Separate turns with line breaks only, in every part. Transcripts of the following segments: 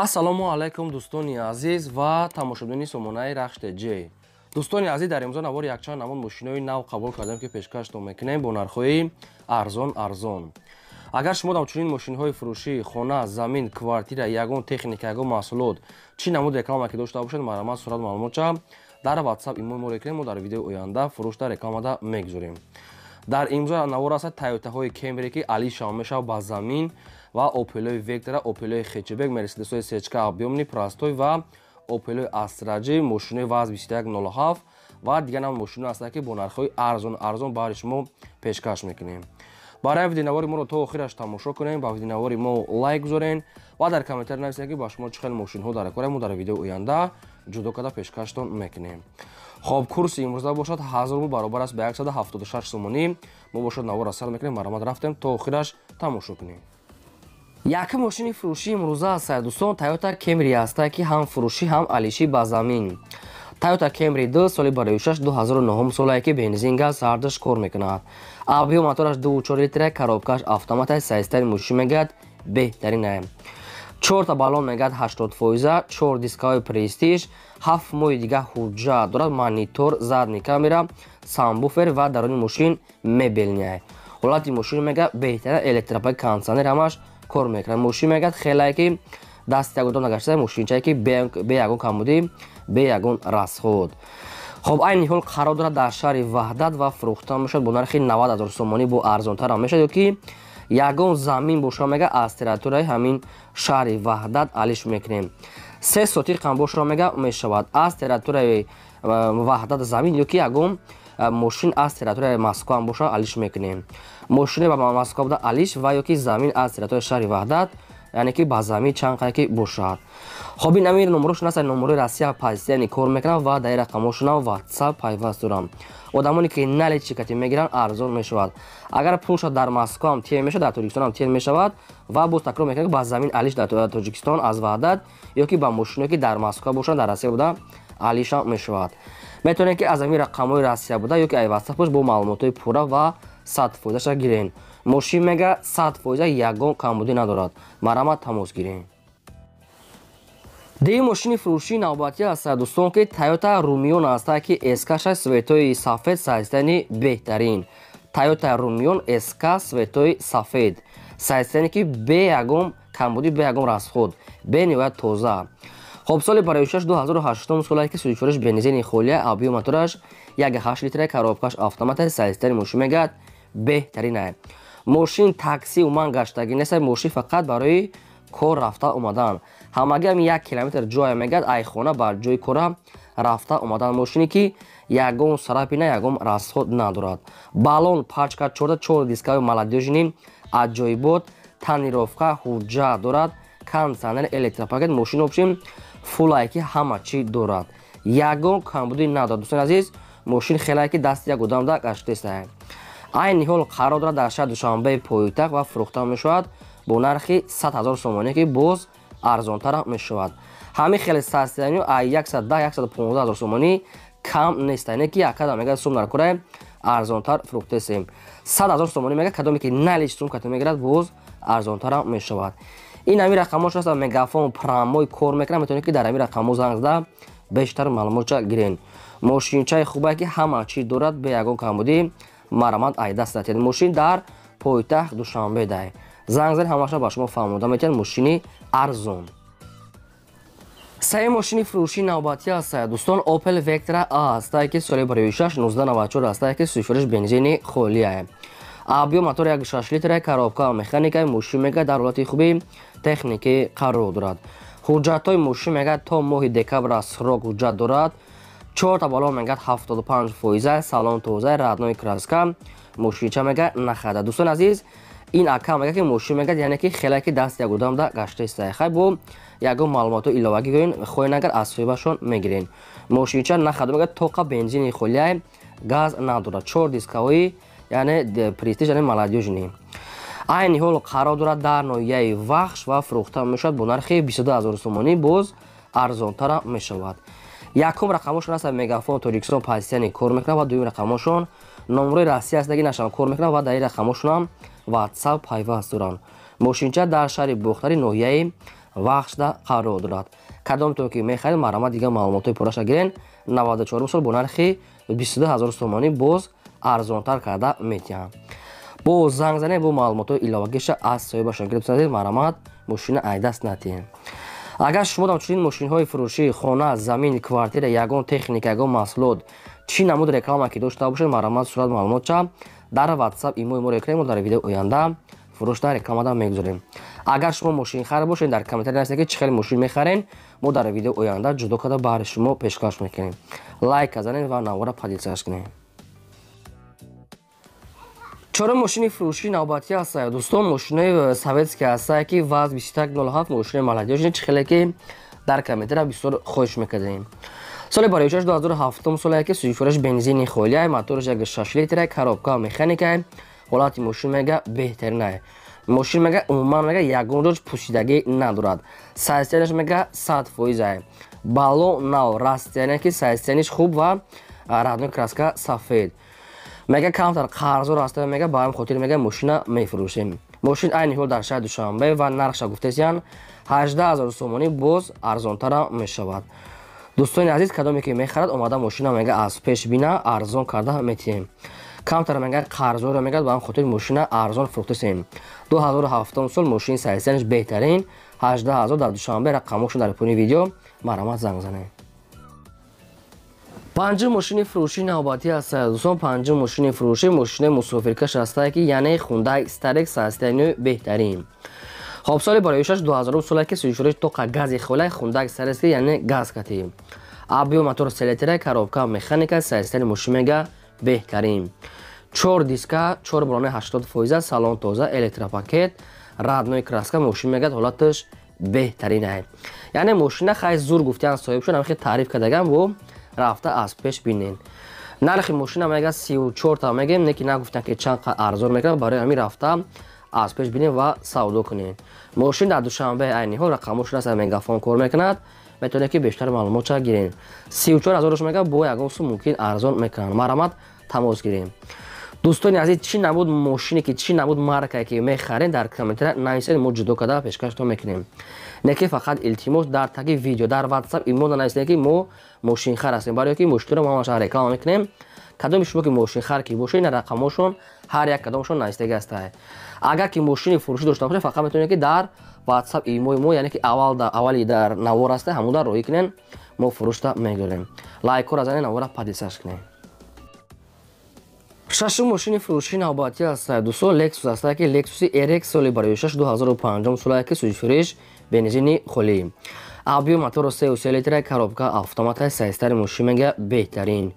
Ассалому алайкум, дӯстони азиз ва тамошобинони сомонаи Рахш ТЖ. Дӯстони азиз, дар имрӯза навори якчанд намуд мошинои нав қабул кардем, ки пешкаштон мекунем бо нархҳои арзон арзон. Агар шумо дар чунин мошинҳои фурӯшӣ, хона, замин, квартира, ягон техника, ягон маҳсулот, чӣ намуд реклама ки дошта бошед, марҳамат, сурат, маълумотча дар WhatsApp, имо мо мекунем, мо дар видеои оянда фурӯшда рекламада мегузорем. Дар имрӯза навор аст Тойотаҳои Кемри, ки алишав мешавад ба замин, ва Опелои Вектора, Опелои хэтчбек, Мерседесои сечка объёмный, простой ва Опелои Астра Ҷ, мошинои ВАЗ 2107 ва дигар нам мошино ҳастанд, ки бо нархҳои арзон арзон баҳри шумо пешкаш мекунем. Барои видеонавори моро то охираш тамошо кунем, ба видеонавори мо лайк гузорен ва дар комментар нависед, ки ба шумо чӣ хел мошинҳо дар кора, мо дар видеои оянда ҷудо карда пешкаштон мекунем. Хоб, курси имрӯза бошад 1000 рубл, баробар аст ба 176 сомонӣ. Мо бошад навора сар мекунем, марҳамат, рафтем, то охираш тамошо кунем. Якум мошини фурӯшии имрӯза аст, дӯстон, Тойота Кемри ҳаста, ки ҳам фурӯшӣ, ҳам алишӣ ба замин. Тойота Кемри 2, соли барои 6, 2009 солае, ки бензин, газ ҳардаш кор мекунад. Объём мотораш 2,4 литра, коробкаш автомата, состояни мошин мегӯяд беҳтаринае. Чорта баллон мегӯяд 80 фоиза, чор дискаҳои престиж, 7 моҳи дига ҳуҷҷат дорад, монитор, задний камера, сабвуфер ва даруни мошин мебельный. Ҳолати мошин мегӯяд беҳтарин, электропакет, кондиционер ҳамаш кор мекунад. Мошин мегӯяд хелае, ки дасти ягон нагашта, мошинчае, ки бе ягон камбудӣ, бе ягон расход. Хоб, айни ҳол қарор дорад дар шаҳри Ваҳдат ва фурӯхта мешавад бо нархи 90 ҳазор сомонӣ, бо арзонтарам мешавад, ё ки ягон замин боша, мега аз территорияи ҳамин шаҳри Ваҳдат алиш мекунем. 3 сотих ҳам бошро мега мешавад аз территорияи Ваҳдат замин, ё ки ягон мошин аз территорияи Москва ҳам боша, алиш мекунем. Мошине ба Москва буда алиш ва ё ки замин аз территорияи шаҳри Ваҳдат, яъне ки ба замин чанд қадр ки бошад. Хоб, ин амир номерошон аст, номерои Россия постоянно кор мекунам ва дар рақамошонам WhatsApp пайваст дорам. Одамоне ки наличный кати мегиранд, арзон мешавад. Агар пулша дар Москва ҳам тел мешавад, дар Тоҷикистон ҳам тел мешавад. Ва боз такрор мекунам, ба замин алиш дар Тоҷикистон аз Ваҳдат ё ки ба мошиное ки дар Москва бошанд, дар Россия буда, алишам мешавад. Метавонед, ки аз ҳамин рақамҳои Россия буда ё ки ай WhatsApp бо маълумотҳои пурра ва 100 фоизаша гирен. Мошин мега 100 фоиза, ягон камбудӣ надорад. Марҳамат, тамос гирен. Дуюм мошини фурӯшии навбатӣ аст, дӯстон, ки Тойота Румион аст, ки СК-ша цветои сафед, состояни беҳтарин. Тойота Румион СК цветои сафед, состояни ки бе ягон камбудӣ, бе ягон расход, бениҳоят тоза. Хоб, соли барои 6, 2008 солае, ки сӯзишвориш бензини холия, объём мотораш 1,8 литра, коробкаш автомата, состояни мошин мегӯяд беҳтаринае. Мошин такси уман гаштагӣ нест, мошин фақат барои кор рафта омадан. Ҳамагӣ ҳам 1 километр ҷоя мегӯяд ай хона ба ҷои кора рафта омадан. Мошине ки ягон царапина, ягон расход надорад. Баллон пачка чорда, чор дискаи молодёжный, аҷоибот, тонировка, ҳуҷҷат дорад, кондиционер, электропакет. Мошин общем фулае, ки ҳама чӣ дорад, ягон камбудӣ надорад. Дӯстони азиз, мошин хелае, ки дасти як одамда гаштесае. Айни ҳол қарор дорад дар шаҳри Душанбеи пойтахт ва фурӯхта мешавад бо нархи 100 ҳазор сомонӣ, ки боз арзонтар мешавад. Ҳамин хеле состоянию ай 110, 115 ҳазор сомонӣ кам нест, не ки якада мега сум дар кораи арзонтар фурӯхтесем. 100 ҳазор сомонӣ мега, кадоме ки наличный сум ката мегирад, боз арзонтарам мешавад. Ин ҳамин рақамош аст, Мегафон прямой кор мекунад. Метавонед, ки дар ҳамин рақамҳо занг зада, бештар маълумотча гирен. Мошинчаи хубае, ки ҳама чӣ дорад, бе ягон камбудӣ. Марҳамат, ай даст натиҳед. Мошин дар пойтахт Душанбе дай. Занг занед, ҳамаша ба шумо фаҳмода метиҳанд. Мошини арзон. Сеюм мошини фурӯшии навбатӣ аст, дӯстон, Opel Vectra A аст, ки соли барои 6, 1994 аст, ки сӯзишвориш бензини холия, объём мотор 1,6 литра, коробка механика. Мошин мега дар ҳолати хуби техникӣ қарор дорад. Ҳуҷҷатҳои мошин мега то моҳи декабр срок ҳуҷҷат дорад. Чорта баллон мегӯяд 75 фоиза, салон тоза, родной краска. Мошинча мега нахарда. Дӯстони азиз, ин ака мега, ки мошин мегӯяд, яъне ки хеле ки даст як одамда гаштаиста. Хай, бо ягон маълумотҳо иловагӣ гӯен хоҳен, агар аз соҳибашон мегирен. Мошинча нахарда, мегӯяд тоқа бензини холияй, газ надорад, чор дискаҳои, яъне престиж, яъне молодёжный. Айни ҳол қарор дорад дар ноҳияи Вахш ва фурӯхта мешавад бо нархи 22 ҳазор сомонӣ, боз арзонтара мешавад. Якум рақамошон аст, Мегафон Тоҷикистон постоянно кор мекунад ва дуюм рақамошон номрои Россия аст, нашам кор мекунад ва дар ин рақамошонам WhatsApp пайваст доранд. Мошинча дар шаҳри Бохтари, ноҳияи Вахшда қарор дорад. Кадомтон ки мехаред, марҳамат, дигар маълумотҳои пурраша гирен. 94 сол бо нархи 22 ҳазор сомонӣ боз арзонтар карда метиҳанд. Бо занг занед, бо маълумотҳои иловагиша аз соҳибашон гирифта, марҳамат, мошина айдаст натиҳем. Агар шумо дам чунин мошинҳои фурӯшӣ, хона, замин, квартира, ягон техника, ягон маҳсулот, чӣ намуд реклама ки дошта бошед, марҳамат, сурат, маълумотча дар WhatsApp, имои моро кунед, мо дар видеои оянда фурӯшда рекламада мегузорем. Агар шумо мошинхар бошед, дар комментария нависед, ки чӣ хел мошин мехарен, мо дар видеои оянда ҷудо карда баҳри шумо пешкаш мекунем. Лайк занед ва навора поделиться кунед. Чорум мошини фурӯшии навбатӣ ҳастад, дӯстон, мошинои советский ҳастад, ки ВАЗ 2107, мошинои молодёжный, чӣ хеле ки дар комментария бисёр хоҳиш мекардем. Соли барои 2007 соле ки сӯзишвораш бензини холия, мотораш 1,6 литра, коробка механика. Ҳолати мошин мега беҳтаринае. Мошин мега умуман мега ягон ҷош пусидагӣ надорад. Состоянияш мега 100%-ае. Баллон нав, расстояние ки состоянияш хуб ва родной краска сафед. Мега камтар қарздор аст, мега ба ҳамин хотир мега мошина мефурӯшем. Мошин айни ҳол дар шаҳри Душанбе ва нархша гуфтесиян 18 000 сомонӣ, боз арзонтара мешавад. Дӯстони азиз, кадоме ки мехарад, омада мошина мега аз пеш бина, арзон карда метиҳем. Камтар мега қарздорро мега, ба ҳамин хотир мошина арзон фурӯхтесем. 2007 сол, мошини состоянияш беҳтарин, 18 000, дар Душанбе, рақамошон дар поёни видео, марҳамат, занг занед. Панҷум мошини фурӯшии навбатӣ аст, дӯстон. Панҷум мошини фурӯшӣ мошинаи мусофиркаш ҳастае, ки яъне Хундай Старекс, состоянияи беҳтарин. Хоб, соли бароишаш 2000 соле ки сӯзишвориш тоқа гази холай, Хундай Старекс, яъне газ кати. Объём мотор 3 литра, коробка механика, состояние мошин мега беҳтарин. Чор диска, чор балони 80%, салон тоза, электропакет, родной краска, мошин мегӯяд ҳолаташ беҳтаринае. Яъне мошина хай зур гуфтиян соҳиб шуд, ҳамихи таъриф кардаган, бо рафта аз пеш бинен. Нархи мошина мега 34та мегем, не ки нагуфтан ки чанд арзон мекунад, барои ҳамин рафта аз пеш бинем ва савдо кунем. Мошин дар Душанбе, айни ҳол рақамошон аст, мегафон кор мекунад, метавонед ки бештар маълумотша гирем. 34 ҳазорш мега бо ягон сум мумкин арзон мекунанд, марҳамат, тамос гирем. Дӯстони азиз, чӣ набуд мошине ки, чӣ набуд маркае ки мехарем, дар комментария нависед, мо ҷудо карда пешкаштон мекунем. Не ки фақат илтимос, дар таги видео дар WhatsApp, имо нанависед, ки мо мошинхар ҳастем, барое ки мошинро мо ҳамаша реклама мекунем. Кадоми шумо ки мошинхар ки бошед, ина рақамошон ҳар як кадомшон навистаги ҳастад. Агар ки мошини фурӯшӣ дошта бошед, фақат метавонед, ки дар WhatsApp, имои мо, яъне ки аввал аввали дар навор ҳаста, ҳамуда роҳӣ кунен, мо фурӯшта мегирем. Лайкҳоро занед, навора поделиться кунед. Шашум мошини фурӯшии навбатӣ аст, дӯстон, Лексус аст, ки Лексуси RX, соли барои 2005 соле ки сӯзишвориш бензини холӣ, объём моторо 3,3 литра, коробка автомата, состояние мошин мега беҳтарин,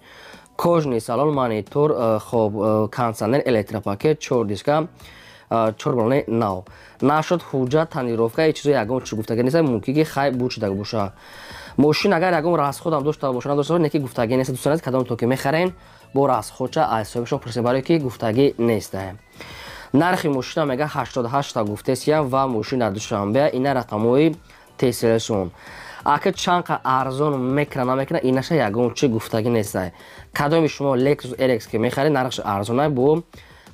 кожаный салон, монитор, хоб, кондиционер, электропакет, чор диска, чор балони нав. Нашуд ҳуҷҷат, тонировка, чизо ягон чи гуфтагӣ нест, мумкин ки хай буд шуда боша. Мошин агар ягон расходам дошта боша, надошта боша, не ки гуфтагӣ нест. Дӯстон азиз, кадом то ки мехарен, бо расходча аз ҳисобишон пурсем, барое ки гуфтагӣ нест. Нархи мошина мега 88та гуфтесия ва мошин дар Душанбе, ина рақамҳои тесилшон. Ака чанд қа арзон мекуна, намекуна, инаша ягон чи гуфтагӣ нест. Кадоми шумо Lexus RX ки мехаред, нархш арзонай, бо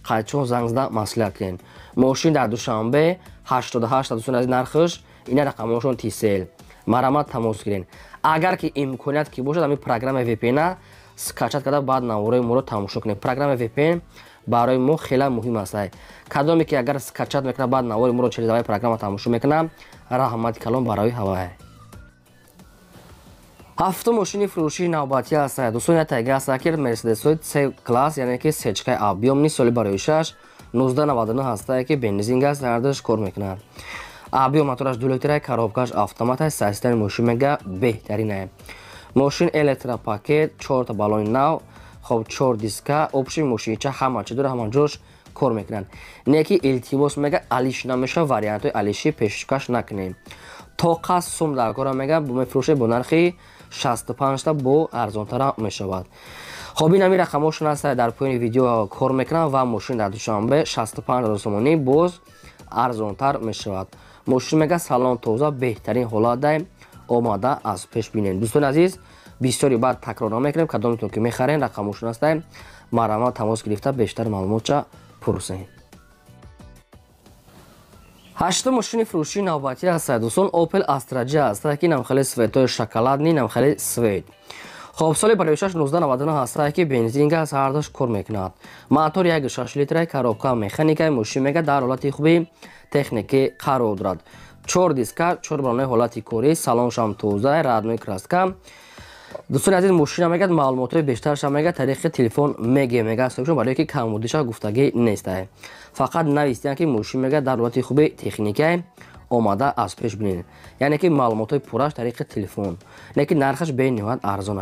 қайчон занг зада маслиҳат кунед. Мошин дар Душанбе, 88, дӯстон азиз, нархш, ина рақамҳошон тисел, марҳамат, тамос гирен. Агар ки имконият ки бошад, ҳамин программаи VPN скачать карда, баъд навораи моро тамошо кунед. Программаи VPN барои мо хеле муҳим аст. Кадоме ки агар скачать мекунад, баъд навори моро через аваи программа тамошо мекунад, раҳмати калон барои ҳавай. Ҳафтум мошини фурӯшии навбатӣ аст, дӯстон, як тайга аст, ки Мерседесҳои C класс, яъне ки сечкаи объёмный, соли барои 6 1999 ҳастае, ки бензин газ ҳардаш кор мекунад. Объём мотораш 2 литра, коробкаш автомат, состояние мошин мега беҳтаринае. Мошин электропакет, чорта баллони нав, хоб, чор диска, общий мошинча ҳама чи дора, ҳама ҷош кор мекунанд. Не ки илтимос, мега алиш намешава, вариантҳои алишӣ пешкаш накунем. Тоқа сум дар кора мега мефурӯшед бо нархи 65та, бо арзонтара мешавад. Хоб, ин ҳамин рақамҳошон аст, дар поёни видео кор мекунам ва мошин дар Душанбе, 65 ҳазор сомонӣ, боз арзонтар мешавад. Мошин мега салон тоза, беҳтарин ҳолат, омада аз пеш бинем. Дӯстони азиз, бисёри баъд такрор намекунем, кадомтон ки мехарем, рақамҳошон ҳастем, марҳамат, тамос гирифта бештар маълумотча пурсем. Ҳаштум мошини фурӯшии навбатӣ аст, дӯстон, Opel Astra J аст, ки нам хеле цветои шоколадный, нам хеле цвет. Хоб, соли 56 1999 ҳаст, ки бензин, газ ҳардуш кор мекунад. Мотор 1,6 литра, коробка механика. Мошин мега дар ҳолати хуби техникӣ қарор дорад. Чор диска, чор балонаи ҳолати корӣ, салоншам тоза, родной краска. Дӯстони азиз, мошина мегӯяд, маълумотҳои бештарша мега тариқи телефон меге, мега соҳибшон, барое ки камбудиша гуфтагӣ нестае. Фақат навистиян, ки мошин мега дар ҳолати хуби техникае, омада аз пеш бинед, яъне ки маълумотҳои пурраш тариқи телефон. Лекин нархаш бениҳоят арзон.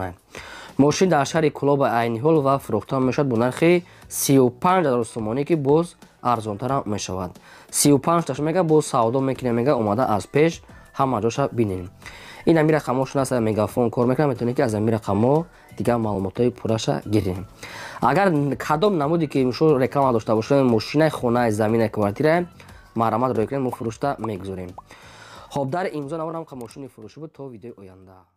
Мошин дар шаҳри Кӯлоба айни ҳол ва фурӯхта мешавад бо нархи 35 000 сомонӣ, ки боз арзонтарам мешавад. 35 таш мега боз савдо мекунем, мега омада аз пеш ҳама ҷоша бинем. Ин ами рақамҳошон аст, мегафон кор мекунад, метавонед, ки аз ами рақамҳо дигар маълумотҳои пурраша гирем. Агар кадом намуде ки шумо реклама дошта бошед, мошинаи, хонаи, замина, квартира, марҳамат рӯй кунед, мо фурӯшта мегузорем. Хоб, дар имзо наворам мошини фурӯшӣ буд. То видеои оянда.